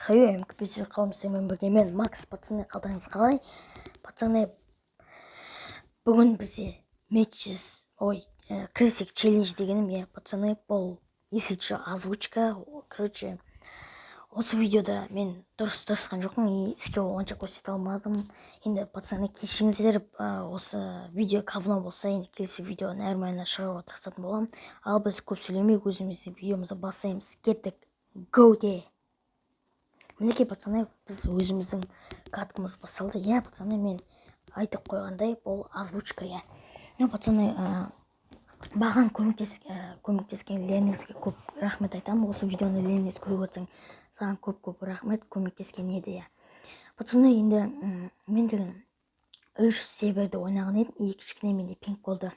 Хей, МКП қауымсыздармен бірге мен, Макс. Пацаны, қалдарыңыз қалай? Пацаны, бүгін бізде матчес, ой, Крысик челлендж дегенім, иә, пацаны, бұл если что озвучка. Короче, осы видеода мен дұрыс тырысқан жоқпын и скилл онша көрсете алмадым. Енді, пацаны, кешіріңіздер, осы видео говно болса, енді келесі видео нормально шығаруға тырысатын боламын. Ал біз көп сөйлемей, өзіміздің видеомызды бастаймыз. Кеттік, го де. Мінекей, пацаны, біз өзіміздің каткамыз басталды, иә. Пацаны, мен айтып қойғандай, бұл озвучка, иә. Ну, пацаны, маған көмектескен Леникске көп рахмет айтамын. Осы видеоны, Леникс, көріп отырсаң, саған көп көп рахмет көмектескен еді, иә. Пацаны, енді мен деген үш серверде ойнаған едім и кішкене менде пинг болды,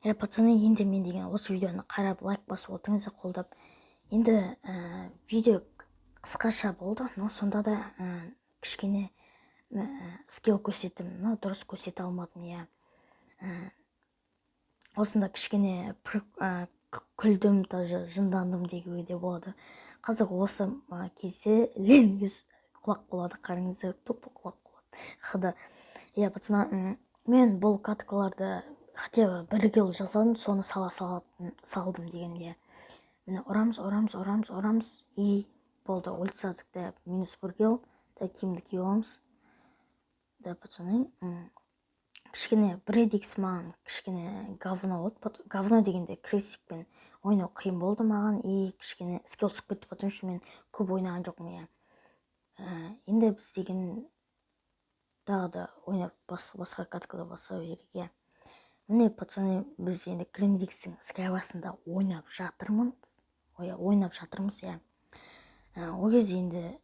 иә. Пацаны, енді мен деген осы видеоны қарап, лайк басып отырыңыздар, қолдап. Енді видео қысқаша болды, но сонда да кішкене скилл көрсеттім, но дұрыс көрсете алмадым, иә. Осында кішкене күлдім, даже жындандым деуге де болады. Қазір осы кезде Ленгіз құлап қалады, қараңыздар, тупо құлап қалады хд, иә. Пацаны, мен бұл каткаларды хотя бы бір килл жасадым, соны сала салдым деген, иә. Міне, ұрамыз, ұрамыз, ұрамыз, ұрамыз и болды, өлтірсек да, минус бір килл да. Киімді киіп аламыз да. Пацаны, кішкене бредикс маған кішкене говно болды. Говно дегенде, крестикпен ойнау қиын болды маған и кішкене скилл түсіп кетті, потому что мен көп ойнаған жоқпын, иә. Енді біз деген тағы да ойнап, басқа каткада баса берейік, иә. Міне, пацаны, біз енді Гринвикстің скайбасында ойнап жатырмын, ой, ойнап жатырмыз, иә. Ол кезде енді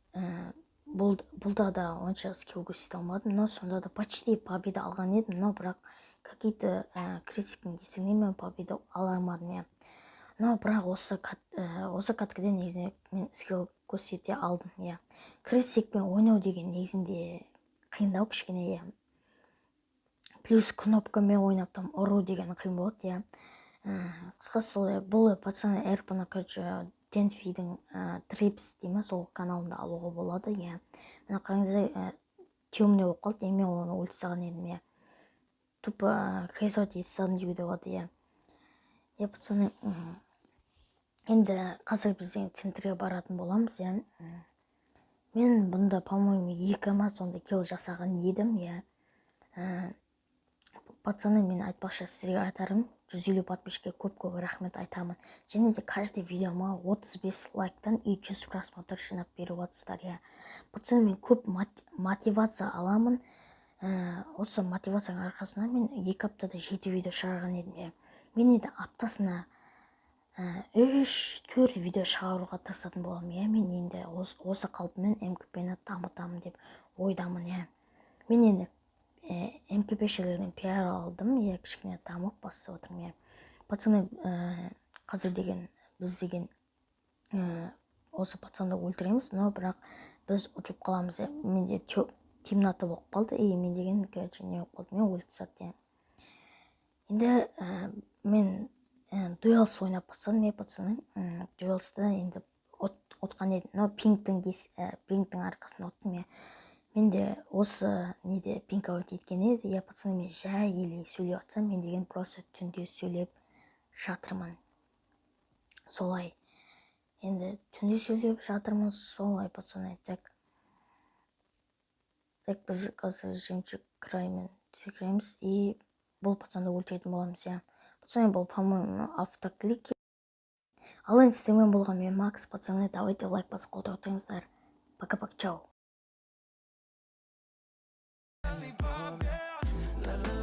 бұлда да онша скилл көрсете алмадым, но сонда да почти победа алған едім, но бірақ какие-то критиктің кесірінен мен победа ала алмадым, иә. Но бірақ осы каткіде негізінде мен скилл көрсете алдым, иә. Крестикпен ойнау деген негізінде қиындау кішкене, иә. Плюс кнопкамен ойнап там ұру деген қиын болады, иә. Қысқасы солай. Бұл, пацаны, рпны, короче, Денфидің Трипс дей ма, сол каналында алуға болады, иә. Мына қараңыздар, темный болып қалды, мен оны өлтіре салған едім, иә. Тупо рисовать ете салдым деуге де болады, иә. Иә, пацаны, енді қазір біз центрге баратын боламыз, иә. Мен бұнда, по моему, екі ма, сондай килл жасаған едім, иә. Пацаны, мен айтпақшы, сіздерге айтарым, 150 подписчикке көп көп рахмет айтамын және де каждый видеома 35 лайктан и 100 просмотр жинап беріп жатсыздар, иә. Пацаны, мен көп мотивация аламын. Осы мотивацияның арқасында мен 2 аптада жеті видео шығарған едім, иә. Мен енді аптасына үш төрт видео шығаруға тырысатын боламын, иә. Мен енді осы қалпыммен МКП-ні дамытамын деп ойдамын, иә. Мен енді МКПшілерден пиар алдым, иә, кішкене дамып бастап отырмын, иә. Пацаны, қазір деген біз деген осы пацанды өлтіреміз, но бірақ біз ұтылып қаламыз, иә. Менде темнота болып қалды и мен деген, короче, не болып қалды, мен өліп тастады, иә. Енді мен дуэлс ойнап бастадым, иә, пацаны. Дуэлсті енді ұтқан едім, но пингтің арқасында ұттым, иә. Менде осы неде пинговать еткен еді, иә. Пацаны, мен жай еле сөйлеп жатсам, мен деген просто түнде сөйлеп жатырмын солай. Енді түнде сөйлеп жатырмын солай, пацаны. Так, так, біз қазір жемчуг краймен секіреміз и бұл пацанды өлтіретін боламыз, иә. Пацаны, бұл, по моему, автоклик. Ал енді сіздермен болған мен, Макс. Пацаны, давайте лайк басып, қолдау отырыңыздар. Пока пока, чао. Lollipop, yeah. La la.